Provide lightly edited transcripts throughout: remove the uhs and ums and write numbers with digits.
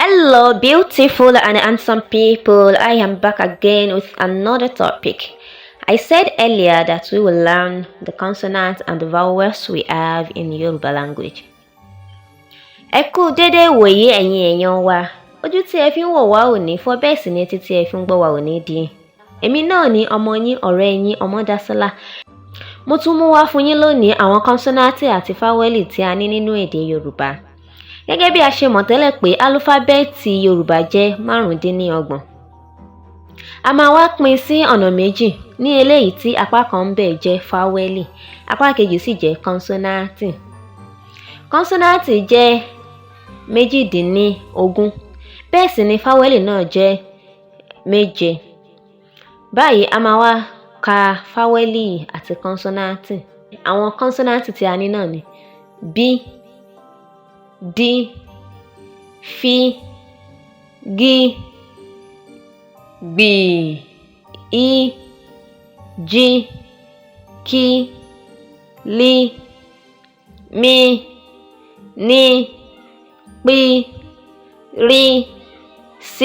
Hello, beautiful and handsome people. I am back again with another topic. I said earlier that we will learn the consonants and the vowels we have in Yoruba language. Ẹ kú dédé ìwòyí, ẹ̀yin èèyàn wa. Ojú tí ẹ fi ń wò wá ò ní fọ́, bẹ́ẹ̀ sì ni etí tí ẹ fi ń gbọ́ wá ò ní di. Èmi náà ni ọmọ yín, ọ̀rẹ́ yín, Ọmọdásọ́lá. Mo tún mú wá fún yín lónìí àwọn kọ́nsọ́náǹtì àti fáwẹ́lì tí a ní nínú èdè Yorùbá. Gẹ́gẹ́ bí a ṣe mọ̀ tẹ́lẹ̀ pé álúfábẹ́ẹ̀tì Yorùbá jẹ́ 35. A máa wá pín sí ọ̀nà méjì ní eléyìí tí apá kan ńbẹ̀ jẹ́ fáwẹ́lì, apá kejì sì jẹ́ kọ́nsọ́náǹtì. Kọ́nsọ́náǹtì jẹ́ 18, bẹ́ẹ̀ sì ni fáwẹ́lì náà jẹ́ 7. Báyìí, a máa wá ka fáwẹ́lì àti kọ́nsọ́náǹtì. Àwọn kọ́nsọ́náǹtì tí a ní náà ni B, D, F, G, Gb, I, J, K, L, M, N, P, R, S,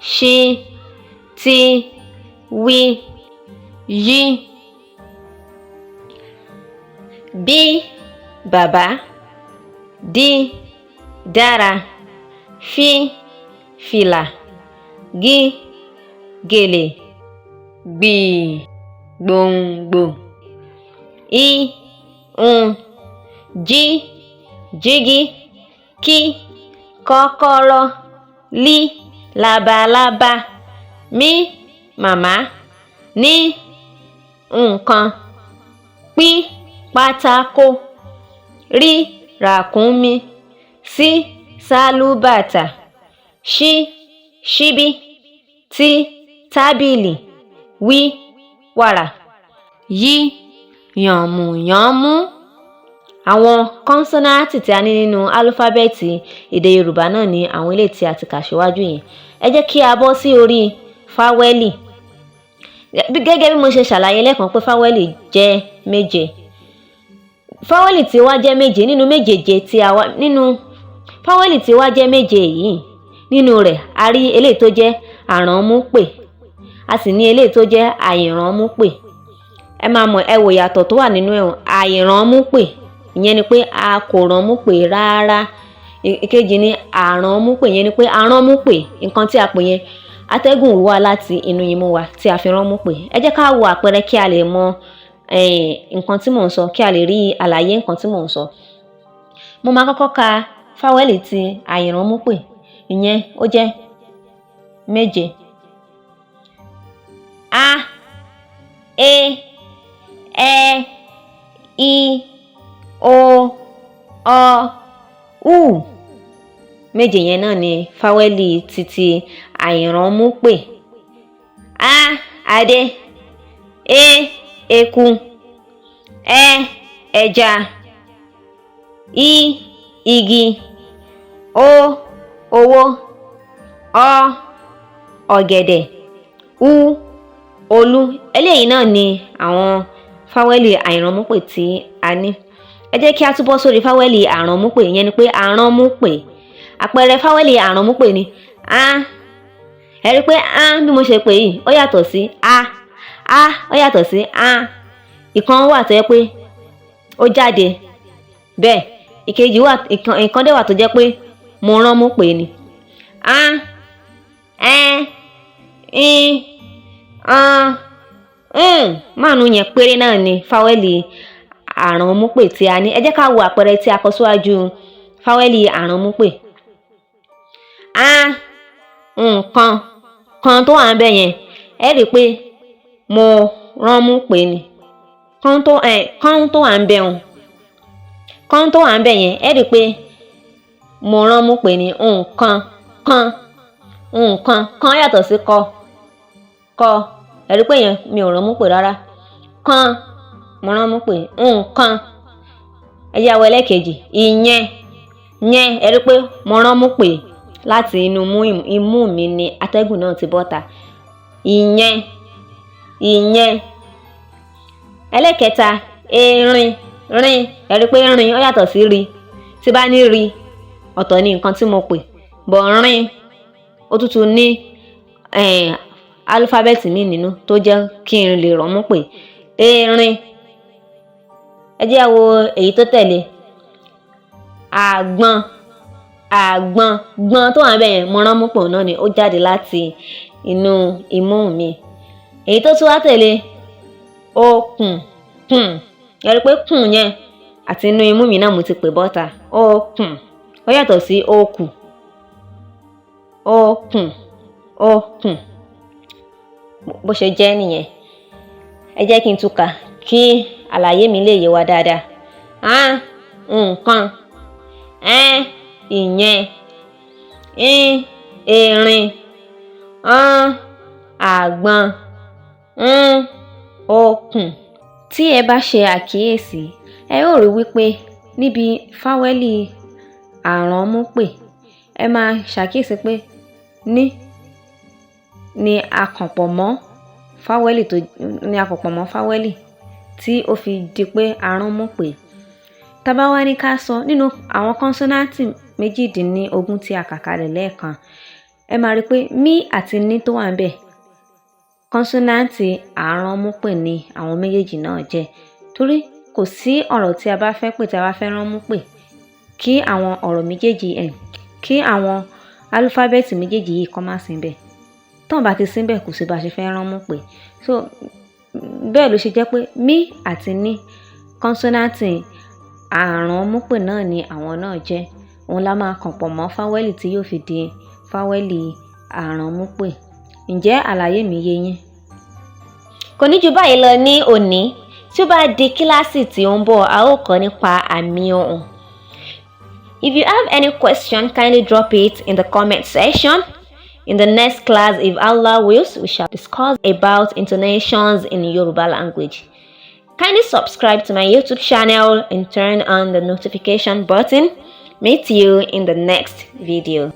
Ṣ, T, W, Y. B, bàbá, D, dára, F, fìlà, G, gèlè, Gb, gbòǹgbò, I, un, J, jígí, K, kọ́kọ́rọ́, L, labalábá, M, màmá, N, nǹkan, P, pátákó, R, ràkúnmí, S, sálúbàtà, Ṣ, ṣíbí, T, tábìlì, W, wàrà, Y, yànmùyánmú. Àwọn kọ́nsọ́náǹtì tí a ní nínú álúfábẹ́ẹ̀tì èdè Yorùbá náà ni àwọn eléyìí tí a ti kà síwájú yẹn. Ẹ jẹ́ kí a bọ́ sí orí fáwẹ́lì. Gẹ́gẹ́ bí mo ṣe ṣàlàyé lẹ́ẹ̀kan pé fáwẹ́lì jẹ́ 7. Fáwẹ́lì tí wá jẹ́ 7, nínú méjèèje tí a wá nínú fáwẹ́lì tí wá jẹ́ 7 yìí, nínú rẹ̀, a rí eléyìí tó jẹ́ àránmúpè, a sì ní eléyìí tó jẹ́ àìránmúpè. Ẹ máa mọ̀, ẹ wò ìyàtọ̀ tó wà nínú ẹ̀. Àìránmúpè, ìyẹn ni pé a kò ránmúpè rárá. Ìkejì ni àránmúpè, ìyẹn ni pé aránmúpè. Nǹkan tí a pè yẹn, atẹ́gùn wá láti inú imú wa tí a fi ránmúpè. Ẹ jẹ́ ká wo àpẹẹrẹ kí a lè mọ nǹkan tí mò ń sọ, kí a lè rí àlàyé nǹkan tí mò ń sọ. Mo máa kọ́kọ́ ka fáwẹ́lì ti àìránmúpè, ìyẹn ó jẹ́ 7. A, E, Ẹ, I, O, Ọ, U. 7 yẹn náà ni fáwẹ́lì titi àìránmúpè. A, adé, E, eku, Ẹ, ẹja, I, igi, O, owó, Ọ, ọ̀gẹ̀dẹ̀, U, olú. Eléyìí náà ni àwọn fáwẹ́lì àìránmúpè tí a ní. Ẹ jẹ́ kí a tún bọ́ sórí fáwẹ́lì àránmúpè, ìyẹn ni pé àránmúpè. Àpẹẹrẹ fáwẹ́lì àránmúpè ni a. Ẹ rí i pé a bí mo ṣe pè yìí, ó yàtọ̀ sí a. A ó yàtọ̀ sí a. Ìkan wà tó jẹ́ pé ó jáde bẹ́ẹ̀, ìkejì wà, ìkan dẹ̀ wà tó jẹ́ pé mo rán mú pè ni. A, Ẹ, I, Ọ, Ǹ. 5 yẹn péré náà ni fáwẹ́lì àránmúpè tí a ní. Ẹ jẹ́ ká wo àpẹẹrẹ tí a kọ síwájú fáwẹ́lì àránmúpè. A, nǹkan kan tó wà níbẹ̀ yẹn, ẹ rí i pé mo rán mú pè ni. Kan tó ẹ kan tó wà níbẹ̀ hùn, kan tó wà níbẹ̀ yẹn, ẹ rí i pé mo rán mú pè ní. Nǹkan kan, nǹkan kan yàtọ̀ sí kọ kọ. Ẹ rí i pé yẹn, mi ò rán mú pè rárá. Kan, mo rán mú pè nǹkan. Ẹ jẹ́ àwọ̀ ẹlẹ́kejì, ìyẹn yẹn. Ẹ rí i pé mo rán mú pè láti inú imú mi ni atẹ́gùn náà ti bọ́ta. Ìyẹn, ìyẹn. Ẹlẹ́kẹta, erin, rin. Ẹ rí i pé rin ó yàtọ̀ sí ri. Tí bá ní ri, ọ̀tọ̀ ni nǹkan tí mo pè. But rin, ó tún tún ní álúfábẹ́ẹ̀tì míì nínú tó jẹ́ kí n lè rọ́mú pè erin. Ẹ jẹ́ á wo èyí tó tẹ̀lé: àgbọn. Àgbọn, gbọn tó wà níbẹ̀ yẹn, mo ránmú pọ̀ náà ni, ó jáde láti inú imú mi. Èyí tó tún wá tẹ̀lé, okùn. Kùn, ẹ rí i pé kùn yẹn, àti inú imú mi náà mo ti pè bọ́ta. Okùn, ó yàtọ̀ sí okù. Okùn, okùn. Bó ṣe jẹ́ nìyẹn. Ẹ jẹ́ kí n tún kà kí àlàyé mi lè yé wa dáadáa. A, nǹkan; ẹ, ìyẹn; í, erin; ọ́n, àgbọn; ń, okùn. Tí ẹ bá ṣe àkíyèsí, ẹ ó rí wípé níbi fáwẹ́lì àránmúpè, ẹ máa ṣàkíyèsí pé ní ni a kàn pọ̀ mọ́ fáwẹ́lì tó ní a kàn pọ̀ mọ́ fáwẹ́lì tí ó fi di pé aránmúpè. Tá bá wá ní ká sọ nínú àwọn kọ́nsọ́náǹtì 18 tí a kà kalẹ̀ lẹ́ẹ̀kan, ẹ máa rí pé mí àti ní tó wà níbẹ̀, kọ́nsọ́náǹtì àránmúpè ni àwọn méjèèjì náà jẹ́, torí kò sí ọ̀rọ̀ tí a bá fẹ́ pè, tí a bá fẹ́ ránmú pè, kí àwọn ọ̀rọ̀ méjèèjì ẹ̀, kí àwọn álúfábẹ́ẹ̀tì méjèèjì yìí kó má sí níbẹ̀. Tọ́n bá ti sí níbẹ̀, kò sí bá ṣe fẹ́ ránmú pè. So bẹ́ẹ̀ ló ṣe jẹ́ pé mí àti ní, kọ́nsọ́náǹtì àránmúpè náà ni àwọn náà jẹ́. Òun la máa kàn pọ̀ mọ́ fáwẹ́lì tí yóò fi di fáwẹ́lì àránmúpè. Ǹjẹ́ àlàyé mi yé yín? Kò ní ju báyìí lọ ní òní. Tí ó bá di kíláàsì tí ó ń bọ̀, a ó kọ́ nípa àmì ohùn. If you have any question, kindly drop it in the comment section. In the next class, if Allah wills, we shall discuss about intonations in Yoruba language. Kindly subscribe to my YouTube channel and turn on the notification button. Meet you in the next video.